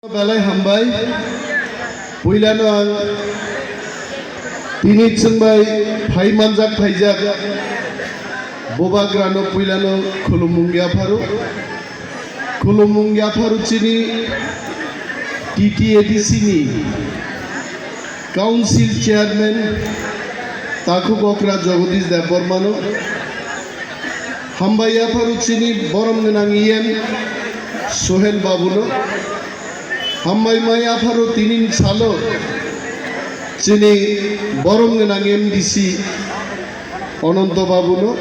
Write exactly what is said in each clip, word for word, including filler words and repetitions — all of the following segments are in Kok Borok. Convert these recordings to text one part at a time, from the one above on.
Belai hambai. Puilano ang tini chwngbai phai manjak phaijak Bubagrano puilano khulumung yapharo. Khulumung yapharo chini T T A D C ni Council Chairman Takhuk Okra Jagadish Debbarmano. Hambai yapharo chini borom gwnang E M Sohel Babuno. Hambai ma yapharo tini salo chini borom gwnang M D C Ananto Babuno.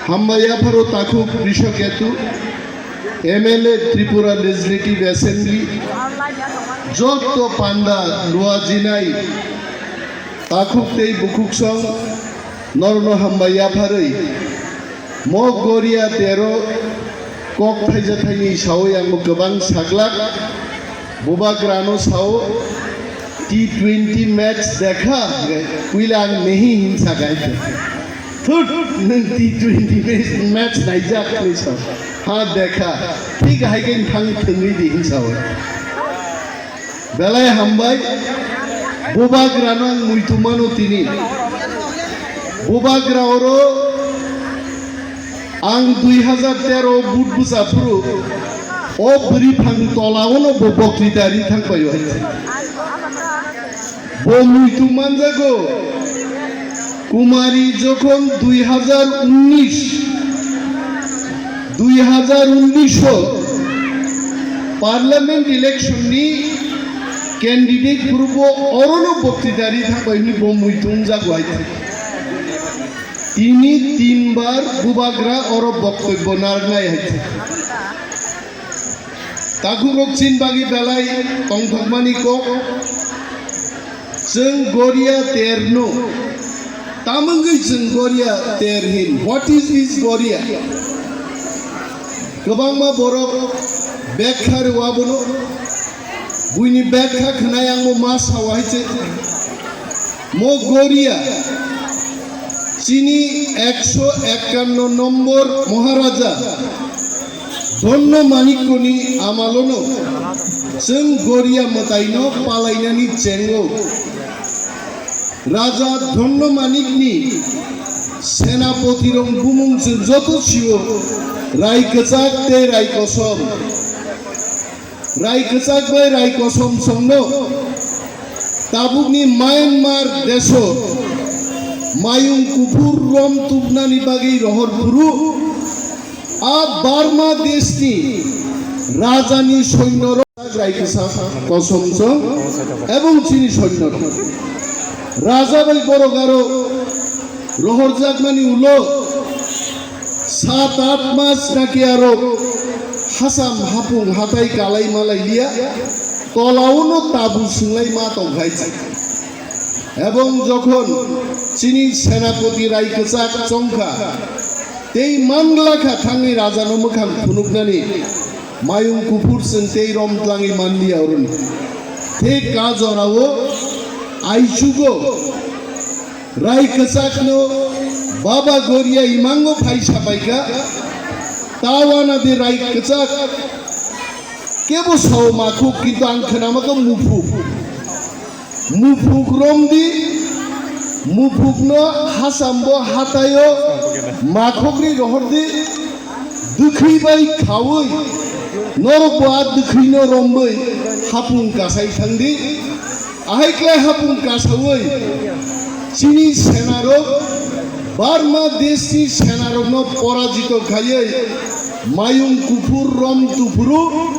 Hambai yapharo Takhuk Krishaketu, M L A Tripura Legislative Assembly, joto panda luajinai Takhuk tei bukhuksong norno hambai yapharwi. Mo Goria tero kok thaija thaini sawi ang kwbang saglak. Bubagrano sao T twenty match dekha, puila ang nahi hin sakai. Thut, nwng T twenty match, match naijak ni sao. Ha dekha, thik hai khe thang thwngwi di hin sao. Belai hambai, Bubagrano ang muitu mano tini. Bubagra oro ang dui hajar tero vote bwsa phuru o bwrwi phang tola ono bo boktwita ri thang paio hai. Bo muitu manjago. Kumari jokhon dui hajar unnish, dui hajar unnish o parliament election ni candidate group o orono boktwita ri thang bai hwnwi bo muitu wngjago hai. Tini tinbar Bubagra oro boktobbo narwknai hai. Takhuk rok chin bagwi belai tongthokmani kok. Chwng Goria terno. Tamungwi chwng Goria ter hin. What is this Goria? Kwbangma borok bekha rw abono. Buini bekha khwnai ang bo ma sao hai se. Mo Goria chini ekso ekkanno nombor Maharaja Dhonno Manikkoni amalono chwng Goria mwtaino palainani chengo. Raja Dhonno Manikni senapoti rok bumung chwng joto sio, Rai Kwchak tei Rai Kosom. Rai Kwchak bai Rai Kosom songno tabukni Myanmar deso mayung kuphur rom tubnani bagwi rohor phuru a Burma deshni rajani soinyorok Rai Kwchak Kosom song ebong chini soinyorok raja bai borok aro rohorjakmani ulo sat at mas naki aro hasam hapung hatai kalai malai liya, tolauno tabu swnglaima tongkhai. Ebong jokhon chini senapoti Rai Kwchak chongkha tei manglakha thangwi rajano mwkhang phunuknani mayung kuphur chwng tei rom tlangwi manliya oroni. Thik ka jorao aichugo Rai Kwchakno Baba Goria imango phai sapaikha. Tawana de Rai Kwchak kebo sao makhuk, kintu ang khwnamakha muphuk. Muphuk romdi, muphukno hasambo hataio makhukri rohordi, dwkhwi bai khaui, norokbo a dwkhwino romwi hapung kasai thangdi. Ahai khlai hapung kasaui chini senarok Burma deshni senarokno porajito khaiwi mayung kuphur rom tuphuru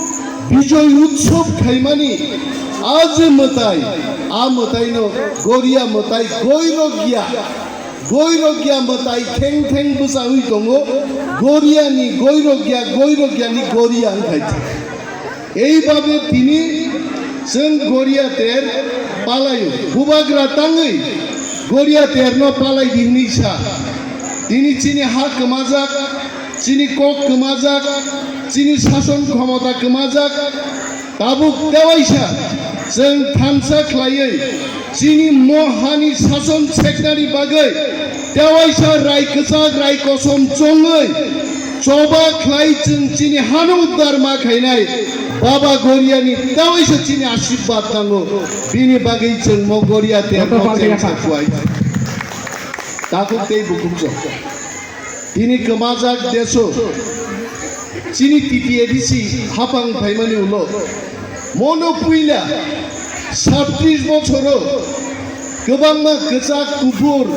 Bijoy Utsav khaimani a je mwtai, a mwtaino Goria mwtai goirokya, goirokya mwtai theng theng bwchaui tongo. Goriani goirokya, goirokyani Goria wngkhai. Eibabe tini chwng Goria ter palaio. Bubagra tangwi Goria terno palai di hwnwi sa. Tini chini ha kwmajak, chini kok kwmajak, chini sason khomota kwmajak. Tabuk tewaisa chwng thansa khlaiwi chini mo hani sason seknani bagwi tewaisa Rai Kwchak Rai Kosom chongwi choba khlai chwng chini hano uddar ma khainai Baba Goria ni tawi se chini ashirbad nango. Bini bagwi chwng mo Goria ter mo chwng sa kuai. Takhuk tei bukhuk jok. Tini kwmajak deso chini T T A D C hapang phaimani ulo mono puila sabtris bochoro kwbangma kwchak kuphur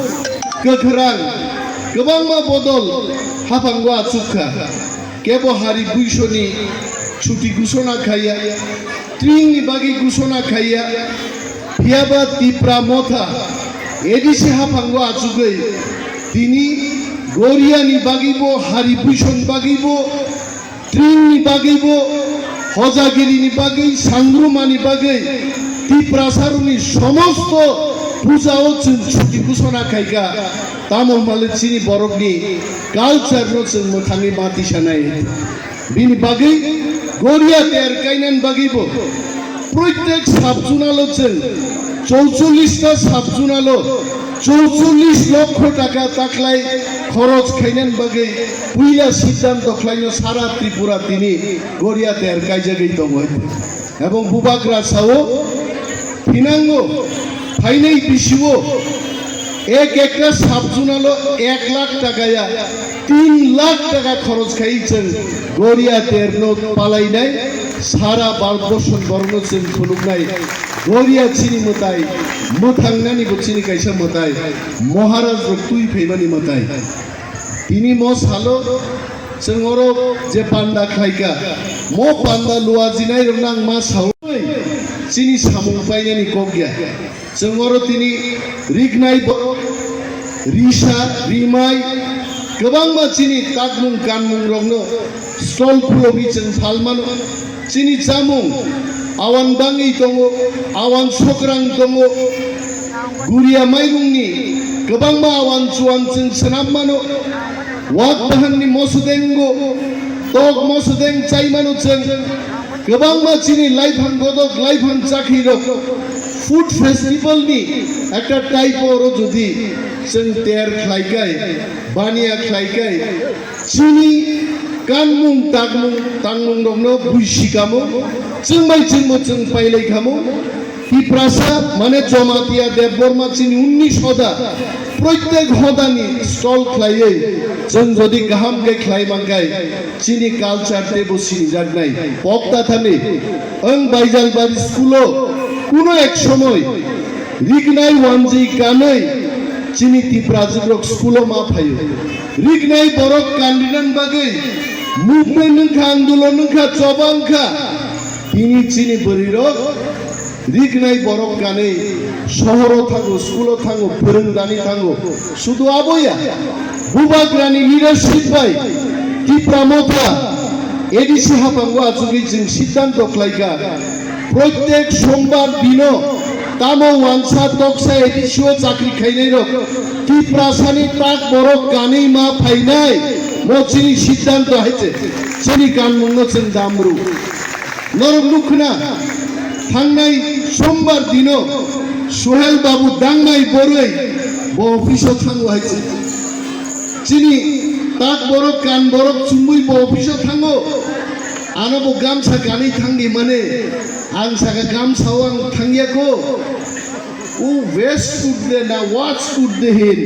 kwkhwrang kwbangma bodol hapango achukha. Kebo hari buisoni chuti gusona khaiya, tringni bagwi gusona khaiya, phiyaba Tipra Motha A D C haphango achugwi tini Goriani bagwibo, hari buisoni bagwibo, tringni bagwibo, hojagirini bagwi, sangrumani bagwi Tiprasarokni somosto pujao chwng chuti gusona khaikha. Tamo hwnbahle chini borokni culture no chwng mwthangwi ma tisanai. Bini bagwi Goria ter kainani bagwibo proitek sub-zonalo chwng chouchollish ta sub-zonalo chouchollish lokho taka taklai khoroch khainani bagwi puila siddhanto khlaino sara Tripura tini Goria ter kaijagwi tongo. Ebong bubagra sao, thinango phainai bisio ek ekta sub-zonalo ek lakh taka ya tin lakh taka khoroch khai chwng Goria terno palainai sara Bharat borsoni borokno chwng phunuknai Goria chini mwtai, mwthangnani bo chini kaisa mwtai, Maharaj rok twi phaimani mwtai. Tini mo salo chwng oro je panda khlaikha, mo panda luajinai rokno ang ma saui chini samung painani kok ya. Chwng oro tini rignai borok, risa, rimai, kwbangma chini takmung kanmung rokno stall khulogwi chwng phalmano. Chini chamung awan bangwi tongo, awan sokrang tongo, guria mairungni kwbangma awan chuan chwng swnam mano, wak bahanni mosodengo tok mosodeng chai mano chwng, kwbangma chini laiphang godok, laiphang chakhirok food festival ni ekta type oro jodi chwng ter khlai kai, baniya khlai kai, chini kanmung takmung tangmung rokno buisi kamo, chwng bai chwngbo chwng pailai kamo. Tiprasa mane Jamatia Debbarma chini unnish hoda, proitek hodani stall khlaiwi chwng jodi kaham khe khlai mankhai, chini culture teibo sinijaknai. Pokta thani ang Baijalbari school-o kuno ek somoi rignai wanjwi kanwi chini Tiprajwk rok school-o ma phaio. Rignai borok kandinan bagwi movement wngkha, andolon wngkha, choba wngkha. Tini chini bwrwirok rignai borok kanwi sohoro thango, school-o thango, phwrwngdani thango. Sudu aboya, bubagrani leadership bai Tipra Motha A D C haphango achugwi chwng siddhanto khlaikha. Proitek sombar dino tamo wansa toksa A D C o chakri khainairok Tiprasani tak borok kanwi ma phainai, mo chini siddhanto hai se, chini kanmungno chwng damru. Norok nukhna thangnai sombar dino Suhel Babu dangnai borwi bo office-o thango hai se. Chini tak borok kan borok chumui bo office-o thango. Ano bo gamsa kanwi thangdi mane ang saka gamsao ang thangyako. U west kudde na wats kudde hin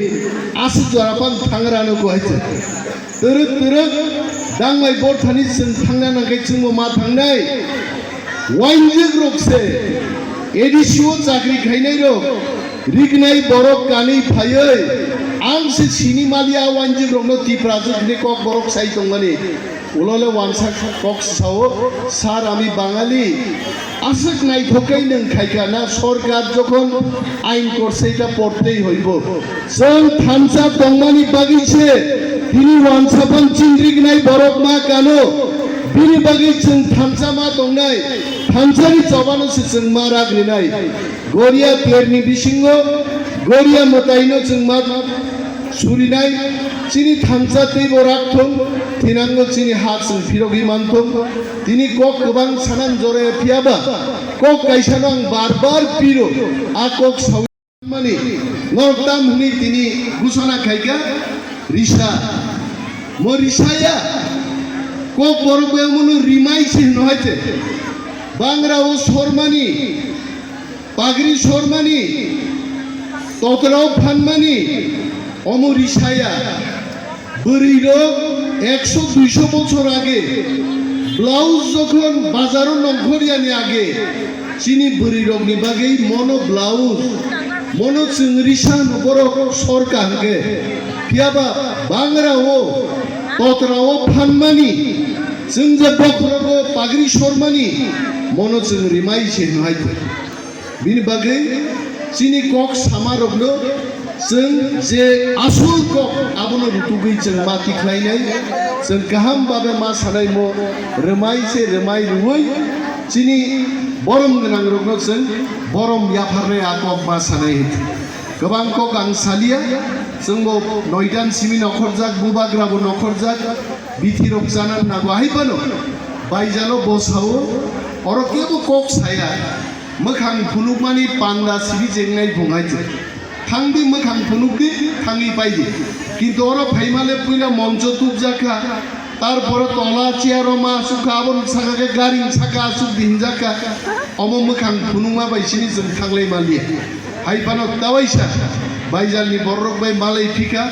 aswk jora pan thangrano ko hai se. Twrwk twrwk dangnai borthani chwng thangna nangkhe chwngbo ma thangnai. Wainjwk rok se A D C o chakri khainai rok rignai borok kanwi phaiwi ang se sini maliya wainjwk rokno Tiprajwk hwnwi kok borok sai tongmani. Ulole wansa kok sao, sir, ami Bangali. Aswk naithok khe nwng khaikha na, sorkar jokhon ain korse ta portei hoibo. Chwng thansa tongmani bagwi se tini wansa phan chindriknai borok ma kano. Bini bagwi chwng thansa ma tongnai, thansani chobano se chwng ma rak rinai. Goria terni bisingo Goria mwtaino chwng ma surinai, chini thansa teibo rak thung, thinango chini ha chwng phirogwi man thung. Tini kok kwbang sanan joraya phiyaba, kok kaisano ang bar bar piro, a kok sawi mani, norok tam hwnwi tini gusana khaikha, risa. Mo risaya, kok borok bai omono rimai se hwno hai se. Bangrao sormani, pagri sormani, totrao phanmani, omo risaya. Bwrwirok ekso duiso bochor age blouse jokhon bazaro nongkhor yani age, chini bwrwirokni bagwi mono blouse, mono chwng risa hwno borok sor kaham khe. Phiyaba bangrao, totrao phanmani, chwng je bokhorogo pagri sormani, mono chwng rimai se hwnwi hai khe. Bini bagwi chini kok samarokno chwng je asol kok abono rutugwi chwng ma tikhlainai, chwng kaham babe ma sanaimo rwmai se rwmai rwui chini borom gwnangrokno chwng borom yapharnai a kok ma sanai hwnkhe. Kwbang kok ang salia, chwngbo noitan simi nokhorjak, bubagrabo nokhorjak, bithirok chana nago hai phano baijalo bo sao, oro kebo kok saya. Mwkhang phunukmani panda siri jengnai phung hai se. Thangdi mwkhang phunukdi, thangwi paidi. Kintu oro phaimale puila moncho tubjak kha, tarpore tola chair o ma asuk kha, aboni saka khe gari saka asuk di hinjak kha. Omo mwkhang phunukma bai sini chwng thanglai maliya. Hai phano tawaisa baijalni bororok bai malai phika,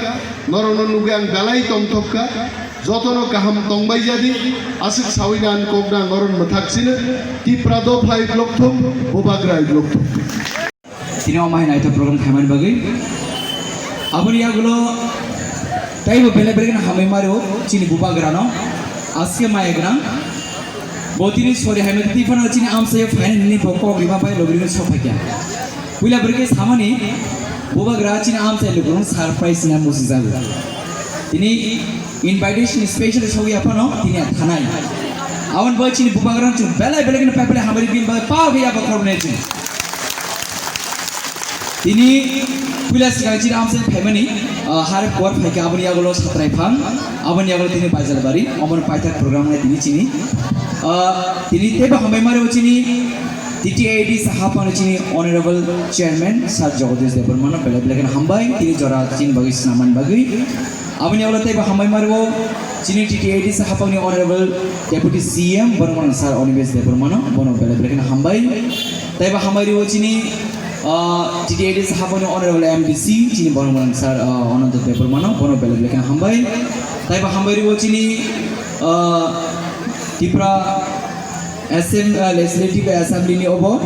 norokno nugwi ang belai tongthok kha. Jotono kaham tongbai jadi, aswk sawi na ang kok na ang oron mwthak sino, Tipra dopha ai blok thum, Bubagra ai blok thum. Tini omo hai naithok program khaimani bagwi. Aboni yagulo taibo belai belai kheno hambai maro chini Bubagrano, aske maya gwnang. Bo tini sori hai mati phano chini amsai phaini ni bo kok rima bai logri sok phaikya. Puila bwrwi khe samani Bubagra chini amchai lukurok surprise na musi jago. Tini invitation special sogwi aphano tini thanai. Aboni bo chini Bubagra chwng belai belai kheno pai belai hamari bin bai pa gwi abo khoroknai chwng. Tini puila swkang chini amchai phaimani, ah, harap kuar phaikha aboni yagulo satrai phang, aboni yagulo tini baijal bari, omono paithak program nai tini chini. Ah, tini teibo hambai maro chini T T A D sa hapang chini Honorable Chairman Sir Jagadish Debbarmano belai belai kheno hambai tini jora chini bagwi snaman bagwi. Aboni ulo teibo hambai maro chini T T A D sa hapangni Honorable Deputy C M Bormano Sir Animesh Debbarmano bono belai belai kheno hambai. Teibo hambai rio chini, ah, T T A D sa hapangni Honorable M D C chini Bormano Sir, ah, Ananta Debbarmano bono belai belai kheno hambai. Teibo hambai rio chini, ah, Tipra Assem-, ah, Legislative Assembly ni obo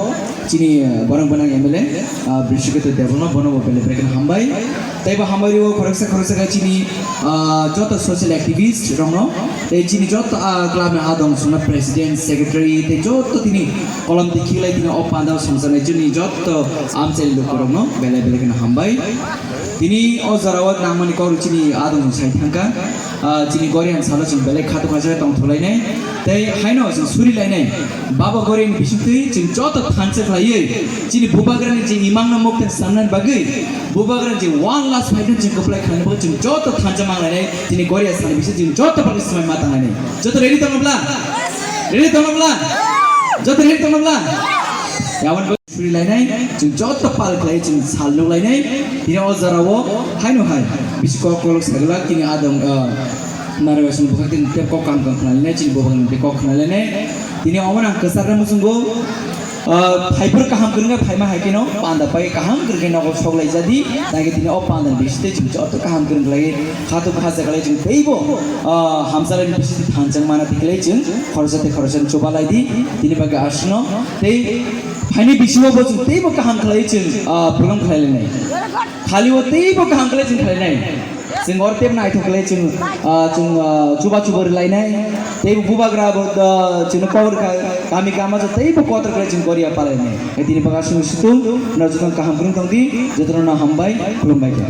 chini, ah, borok gwnang M L A, ah, Brishiket Debbarma, bono bo belai belai kheno hambai. Teibo hambai rio khoroksa khoroksa khe chini, ah, joto social activist rokno, tei chini joto, ah, club ni adong songno president, secretary, tei joto tini kolom twi khiklai tini o panda songsanai chini joto amchai lukurokno belai belai kheno hambai. Tini o jorao nangmani kok chini adong sai thangkha. Ah, chini Gorian salo chwng belai khato khaisa tong thulainai. Tei haino chwng suri lainai. Baba Gorian bisingtwi chwng joto thansa khlaiwi chini Bubagrani chini imangno muktan samnani bagwi Bubagrani chini one last fight chwng kwplai khlaina bagwi chwng joto thansa manglainai. Chini Goria sani bising chwng joto bagwi swmai ma tanglainai. Joto ready tongobla? Ready tongobla? Joto ready tongobla? Yabon Suri lainai, chwng joto pal khlai, chwng sal nuk lainai. Tini o jora o haino hai bisi kok kolok sagwlak, tini adong, ah, narwesong bwkhak tini tei kok kam kam khna lainai, chini bwbwkni tei kok khna lainai. Tini omo nang kwchar rw muchungo, ah, phaiphuru kaham kwrwngkhe phaima hai kheno panda pai kaham kwrwngkhe nogo sok lai jadi, tangkhe tini o panda ni bising tei chwng joto kaham kwrwng khlai, khato khaja khlai chwng teibo, ah, hamsalaini bising thanchang mana tikhlai chwng khoroksa tei khoroksa chuba lai di, tini bagwi aswkno tei Phaini bisingo bo chwng teibo kaham khlai chwng, ah, program khlai lainai. Khali o teibo kaham khlai chwng khlai nai. Chwng or teibo naithok khlai chwng, ah, chwng, ah, chuba chuba rwlai nai. Teibo bubagra bo, ah, chwngno kok rwkha, kami kama chwng teibo kotor khlai chwng Goria palai nai. Hai tini bagwi chwng situng, no jotono kaham kwrwng tong di, jotono no hambai, khulumbai kha.